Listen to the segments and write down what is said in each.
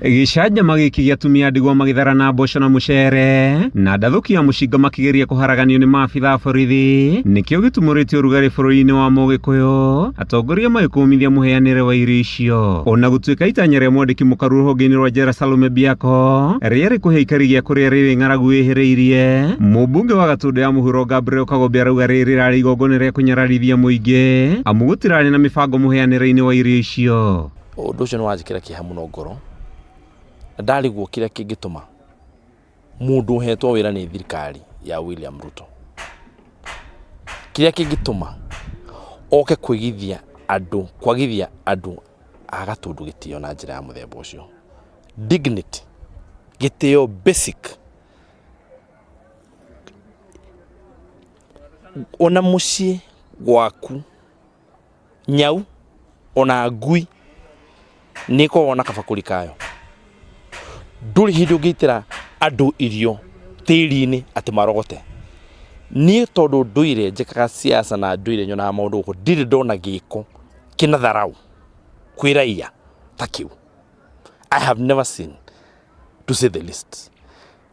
Gĩcanjama gĩkĩ gĩa atumia a ndigwa magĩtharana mboco na mũcere na ndathũki ya mũcinga makĩgeria kũharaganio nĩ maabitha a borithi nĩkĩo gĩtumũrĩte ũrugarĩ bũrũri-inĩ wa Mũgĩkũyũ, atongoria magĩkũmithia mũheanĩre wa irio icio. Ona gũtuĩka itanya rĩa mwandĩki mũkaru rũhonge-inĩ rwa njera Salome Biako rĩarĩ kũhe aikari gĩa kũrĩa rĩrĩ ng'aragu ĩhĩrĩirie, mũmbunge wa Gatũndũ ya mũhuro Gabriel Kagombe arauga rĩrĩ rĩrarĩ igongona rĩa kũnyararithia mũingĩ amu gũtirarĩ na mĩbango mũheanĩre-inĩ wa irio icio. Ũndũ ũcio nĩ wanjĩkĩra kĩeha mũno ngoro, na ndarigwo kĩrĩa kĩngĩtũma mũndũ ũhetwo wĩra nĩ thirikari ya William Ruto, kĩrĩa kĩngĩtũma oke kũigithia andũ, kwagithia andũ a Gatũndũ gĩtĩo na njĩra ya mũthemba ũcio. Dignity, gĩtĩo basic. Ona mũciĩ gwaku nyau ona ngui nĩ ĩkoragwo na kabakũri kayo. Ndũrĩ hĩndĩ ũngĩitĩra andũ irio tĩri-inĩ atĩ marogote. Niĩ tondũ ndũire njĩkaga siasa na ndũire nyonaga maũndũ gũkũ, ndirĩ ndona gĩko kĩna tharau kwĩ raia ta kĩu. I have never seen to say the least.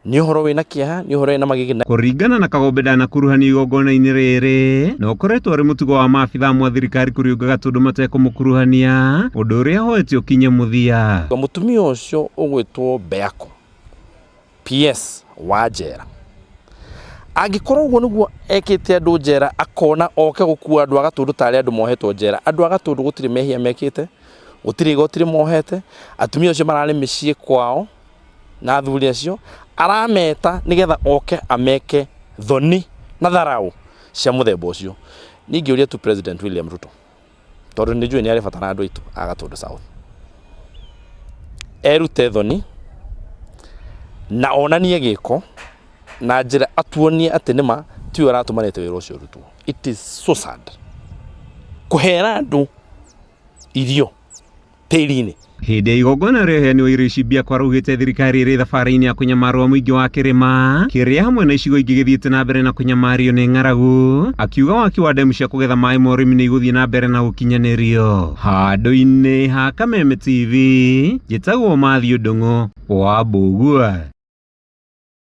Nĩ ũhoro wĩna kĩeha, nĩ ũhoro wĩna magigi. Kũringana na Kagombe ndanakuruhanio igongona-inĩ rĩrĩ, na ũkoretwo arĩ mũtugo wa maabitha amwe a thirikari kũriũnga Gatũndũ matekũmũkuruhania, ũndũ ũrĩa ahoete ũkinye mũthia. Mũtumia ũcio ũgwĩtwo Beako, PS wa njera, angĩkorwo ũguo nĩguo ekĩte andũ njera akona oke gũkua andũ a Gatũndũ tarĩ andũ mohetwo njera, andũ a Gatũndũ gũtirĩ mehia mekĩte, gũtirĩ igoti rĩmohete, atumia acio mararĩ mĩciĩ kwao, na athuri acio arameta nigetha oke ameke thoni na tharau cia muthemba ucio. Niĩ ingĩũria tu President William Ruto tondũ nĩ njũĩ nĩ arĩ bata na andũ aitũ a Gatũndũ South, erute thoni na onanie gĩko na njĩra atuonie atĩ nĩma tiwe ũratũmanĩte wĩra ũcio ũrutwo. It is so sad kũhera andũ irio tĩri-inĩ. Hĩndĩ ya igongona rĩa ũheani wa irio ici Biakwa araugĩte thirikari ĩrĩ thabarĩ-inĩ ya kũnyamarũa mũingĩ wa kĩrĩma kĩrĩa hamwe na icigo ingĩ gĩthiĩte na mbere na kũnyamario nĩ ng'aragu, akiuga waki wa ndemu cia kũgetha maĩ ma ũrĩmi nĩ igũthiĩ na mbere na gũkinyanĩrio. Handũ-inĩ ha Kameme TV, njĩtagwo Matthew Ndung'u wa Mbũgua.